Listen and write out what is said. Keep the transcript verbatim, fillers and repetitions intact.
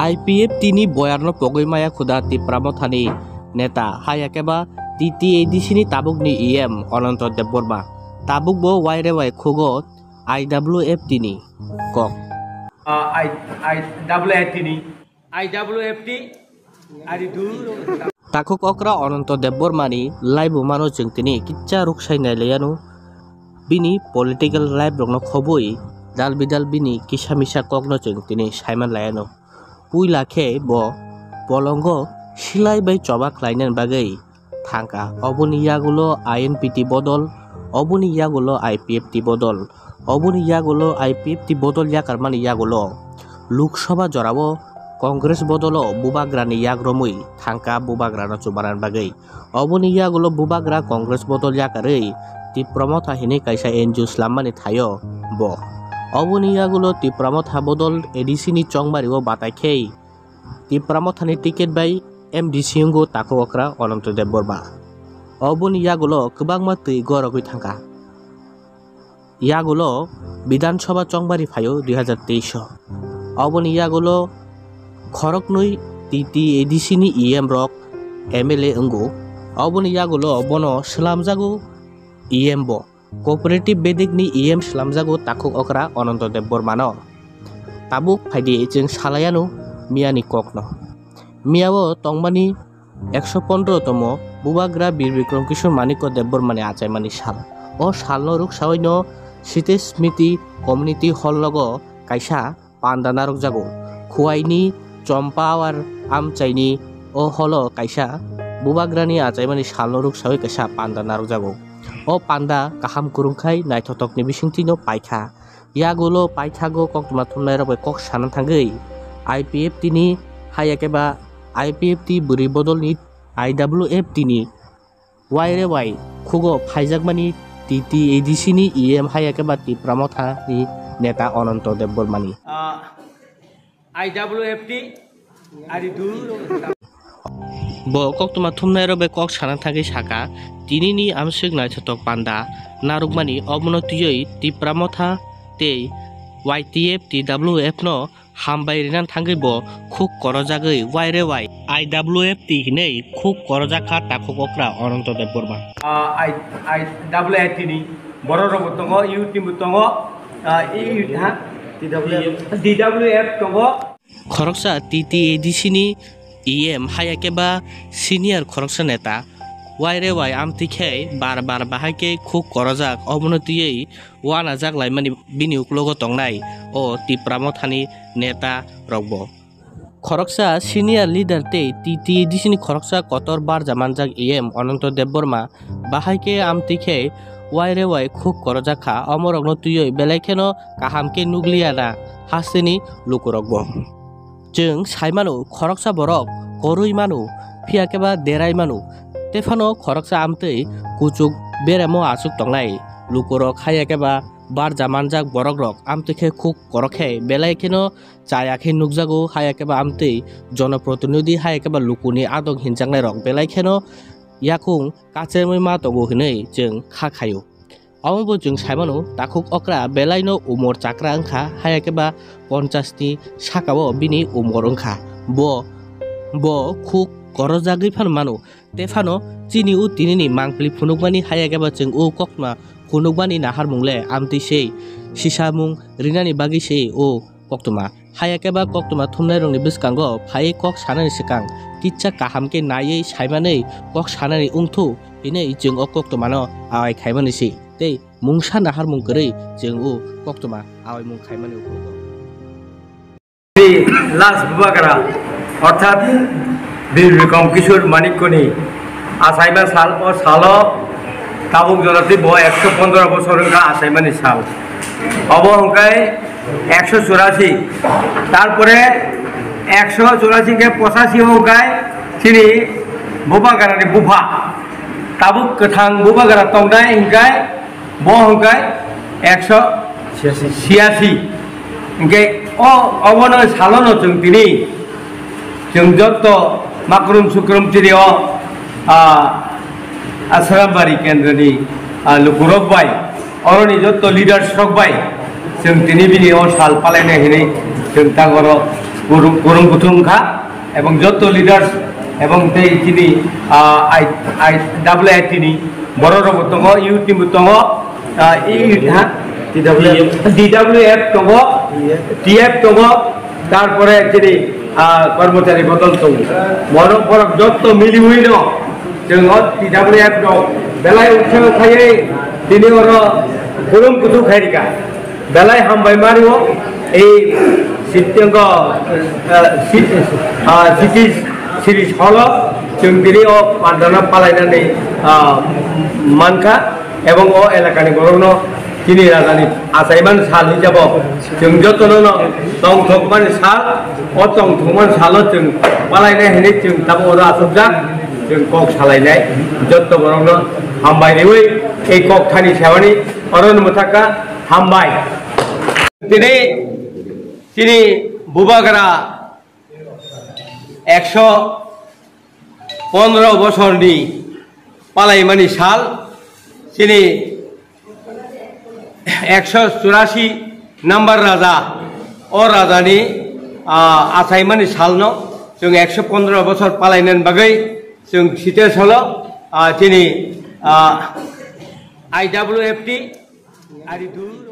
I P F T ni boyarno pogwi maya khuda Tipra Mothani neta, haya khe ba T T A D C ni tabukni E M Ananto Debbarma. Tabuk bo Y R Y khugo I W F T ni kok. Ah, I, I W F T ni. I W F T, ari du. Takhuk okra Ananto Debbarmani laibumano chwng tini kitsa ruksai nai laiano. Bini political life rokno khobwi dal bidal bini kisa misa kokno chwng tini saiman laiano. Puila khe bo bolongo silai bai choba khlainani bagwi thangkha. Oboni yagulo I N P T bodol, oboni yagulo I P F T bodol, oboni yagulo I P F T bodol yakarmani yagulo Lok Sabha jorao Congress bodolo Bubagrani yak romwi thangkha Bubagrano chubanan bagwi. Oboni yagulo Bubagra Congress bodol yakarwi Tipra Motha hinwi kaisa N G O swlammani thaio bo. Oboni yagulo Tipra Motha bodol A D C ni chongmario batai khei Tipra Mothani ticket bai M D C wngo takhuk okra Ananto Debbarma. Oboni yagulo kwbangma twi gorogwi thangkha. Yagulo Bidhan Sabha chongbari phaio dui hazar teis o. Oboni yagulo khoroknwi T T A D C ni E M rok M L A wngo. Oboni yagulo bono swlamjago E M bo. Cooperative bedekni E M swlamjago takhuk okra Ananto Debbarmano. Tabuk phaidi chwng salaiano miyani kokno. Miyao tongmani ekso pondro tomo Bubagra Bir Bikram Kishore Manikya Debbarmani achaimani sal. O salno ruksaoino Site Smriti Community Hall logo kaisa panda narwkjago. Khuaini Chompawar amchaini o holo kaisa Bubagrani achaimani salno ruksawi kaisa panda narwkjago. O panda kaham kwrwngkhai naithotokni bisingtwino paikha. Yagulo paithago koktwma thumnairok bai kok sana thangwi I P F T ni haya khe ba I P F T bwrwi bodolni I W F T ni Y R Y khugo phaijakmani T T A D C ni E M haya khe ba Tipra Motha ni neta Ananto Debbarmani. Ah, I W F T, ari du. Bo koktwma thumnairok bai kok sana thangwi saka, tinini amswk naithotok panda narwkmani obono twiwi Tipra Motha tei Y T F T W F no hambai rina thangwi bo khuk korojagwi Y R Y I W F T hinwi khuk korojak kha takhuk okra Ananto Debbarma. Ah, I, I W F T ni borok rok bo tongo, youth ni bo tongo, ah, youth, ha? D W F. D W F tongo. Khoroksa T T A D C ni E M haya khe ba senior khoroksa neta Y R Y amtwi khe bar bar bahai khe khuk korojak, obono twiwi uanajak laimani bini uklogo tongnai o Tipra Mothani neta rokbo. Khoroksa senior leader tei T T A D C ni khoroksa kotor barja manjak E M Ananto Debbarma bahai khe amtwi khe Y R Y khuk korojak kha, omorokno twiwi belai kheno kaham khe nukliya na hasteni lukurokbo. Chwng sai mano, khoroksa borok kwrwi mano, phiya khe ba derai mano, tephano khoroksa amtwi kuchuk beremo achuk tongnai lukurok, haya khe ba barja manjak borokrok amtwi khe khuk korok khe belai kheno chaya khe nukjago, haya khe ba amtwi jonoprotinidhi, haya khe ba lukuni adong hinjaknairok belai kheno yakung kachemwi ma tongo hinwi chwng kha khaio. Omo bo chwng sai mano, takhuk okra belaino umor chakra wngkha, haya khe ba ponchas ni sakao bini umor wngkha. Bo, bo khuk korojagwi phano mano. Tephano chini o tinini mangpili phunukmani, haya khe ba chwng o koktwma phunukmani naharmung le amtwi se sisamung rinani bagwi se o koktwma. Haya khe ba koktwma thumnairokni bwskango phaiwi kok sanani swkang kitsa kaham khe naiwi saimanwi kok sanani wngthu hinwi chwng o koktwmano awai khaimani se tei mungsa naharmung kwrwi chwng o koktwma awaimung khaimani uklogo. Last Bubagra, orthat Bir Bikram Kishore Manikyani achaima sal, o salo tabuk jonati bo ekso pondro bosor wngkha achaimani sal. Obo hwnkhe ekso churasi, tarpore ekso churasi hwnkhe pochasi hwnkhe chini Bubagrani bupha. Tabuk kwthang Bubagra tongnai hwnkhe bo hwnkhe ekso chiyasi. Hwnkhe o, obono salono chwng tini, chwng jotto makrum sukrum tini o, ah, Asrambari kendroni, ah, lukurok bai, oroni jotto leaders rok bai, chwng tini bini o sal palainai hinwi chwng tang oro Kurung, kurung kuthung kha, ebong jotto leaders, ebong tei chini, ah, I, I, W I T ni borok rok bo tongo, youth team bo tongo, ah, i, ha? D W F. D W F tongo, T F tongo, tarpore chini, ah, kormochari bodol tongo. Borok, borok jotto miliwi no, chwng o T W F no belai utsaho khaiwi tini oro kurung kuthung khairika. Belai hambai mario, ei sitting o, eh, si-, ah, city series hall o chwng tini o pandana palainani, ah, mankha, ebong o elakani borokno chini rajani achaiman sal hisabo chwng jotono no tongthokmani sal, o tongthokmani salo chwng palainai hinwi chwng tabuk oro achukjak, chwng kok salainai jotto borokno hambai riwi ei kok thani sewani oro no mwthakha. Hambai. Tini, tini bubagra ekso pondro bosorni palaimani sal, tini ekso churasi number raja, o rajani, ah, achaimani salno chwng ekso pondro bosor palainani bagwi chwng site solo, ah, tini, ah, I W F T, Ari dul.